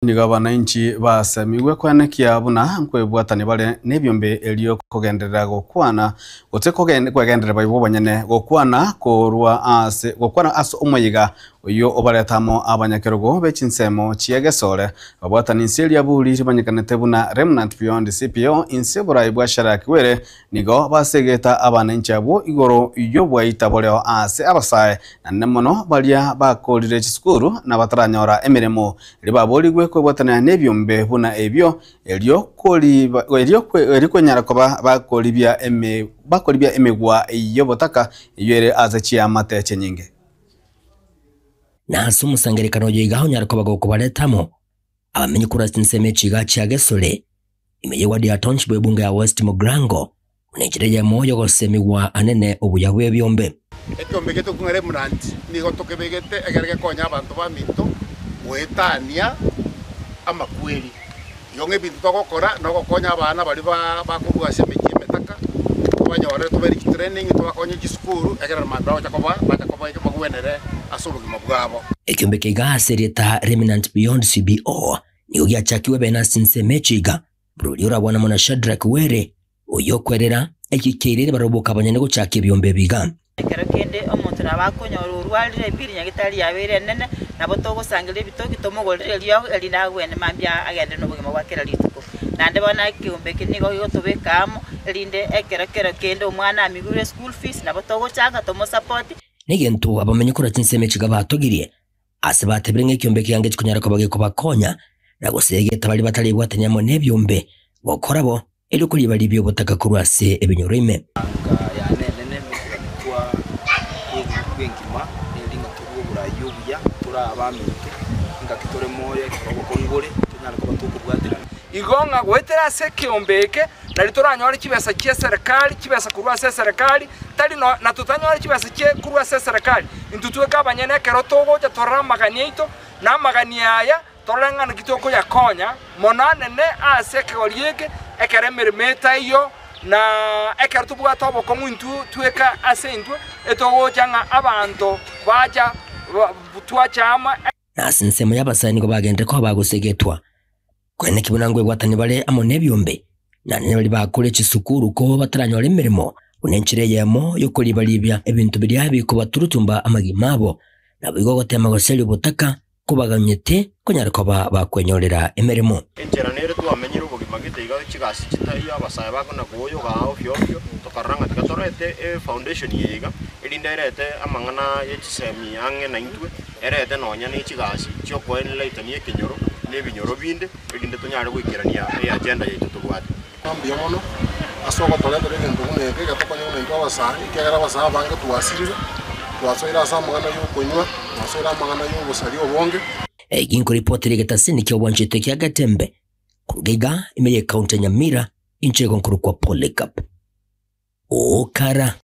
Nigo abanainchi basemigwe koenekia buna nkwebwatania bare nebiombe erio kogenderera gokwana gose kwegenderera baibwe abanyene gokwana korwa ase gokwana ase omoyega oyio obareta amo abanyakerogo be chinsemo chi'egesore babwatani inse riaburi rimanyekanete buna Remnant Beyond CPO inse oborai bwa Shadrack Were Nigo basegeta abananchi abwo igoro y'obwaita boreo aase abasae, naende mono baria bakoorire chisukuru na bataranyora emeremo, erio baboorigwe kwebwatanera nebiombe buna ebio, erio erio kwenyara koba bakoribia bakoribia emegwa y'obotaka eyio ere ase chiamate chinyinge. Na ase omosangererekano oyo iga onyare koba gokobareta amo abamenyi korwa ase chinsemo echi iga chia Gesore, Ime y'ewadi ya Township ebunge ya West Mugirango, buna enchera eyemo y'ogosemigwa anene obuya bw'ebiombe. Ekiombe gete okong'a Remnant nigo tokebegete ekero gekonya abanto baminto goetania amakweri. Igo ng'a ebinto togokora nogokonya abana baria bakorwa ase emechie emetaka, tobanyorere tobere chitraining, tobakonye chisukuru ekero mambia bagocha koba bacha koba bagwenere ase obogima bwabo. Ekiombe keiga ase erieta Remnant Beyond CBO Nigo giachakigwe bene ase ensemo echiga, borori orabwana muna Shadrack Were, oyio okwerera, ekikeirire barobwo abanyene gochaka ebiombe ebi iga. Ekero kende omonto nabo akonyora orwarire ebiri nyagetari yabeire enene, nabo togosangereria ebitoki tomogorere eriogo erinde agwene mambia agende nobogima bwa kera rituko. Naende bono ekeombe eke nigo gegotobeka amo, erinde ekero kero kende omwana amigure eschool fees nabo togochanga tomosapoti. Negento abamenyi korwa chinsemo echiga batogirie, Ase batebire ng'a ekiombe ekiange tikonyara koba gekobakonya, na gose egeeta baria batarebwatani amo nebiombe, gokora bo, erio koriba ribi obotaka korwa ase ebinyoro ime. Enka yane enene nokogania kwa egurupu engima neri ng'a torue oboraai obuya tore abaminto, engaki tore moyo ekero obokong'u bore tonyare koba tokobwaterana. Igo ng'a goetera ase ekeombe eke Nari toranyore chibesa chi'eserekari, chibesa korwa ase eserekari, tari no, na totanyore chibesa chie korwa ase eserekari, intwe tweka abanyene ekero togocha torore amagani aito, na amagani aya torore ng'a naki tokoyakonya, mono anene ase ekegori eke, ekero emeremo etaiyo, na ekero tobwate obokong'u intwe tweka ase intwe, etogocha ng'a abanto bacha ba twacha amo. Na ase ensemo y'abasae nigo bagenderete koba bagosegetwa. Koeneki buna nkwebwatania bare amo nebiombe, na nonya baria bakore chisukuru ko bataranyora emeremo, buna enchera eyemo y'okoribaribia ebinto biria bikobaturutumba amagima abo, naboigo goteema goseria obotaka kobaganyete konyara koba bakwenyorera emeremo. Enchera nere twamenyire obogima gete iga chigasi chitaiyo abasae bakona koyoga aa ofio ofio, tokarora ng'a tiga torete efoundation eye iga, erinde erete amang'ana ye chisemi ang'e naintwe. Erete nonya ne chigasi chi'okoenlightenia ekenyoro na ebinyoro binde, erinde tonyare goikerania eagenda yaito tobwate. Mbuya mono ase ogotoretera egento buna eke getokonye buna intwe abasae, ekiagera abasae abange twasirire, twasoire ase amang'ana y'okonywa, twasoire amang'ana y'obosaria obonge. Eki nkoripotera egetasini ki'obwanchete kia Getembe, korwa iga ime y'ecounty ya Nyamira, inche igo nkorokwa Polycarp Okara.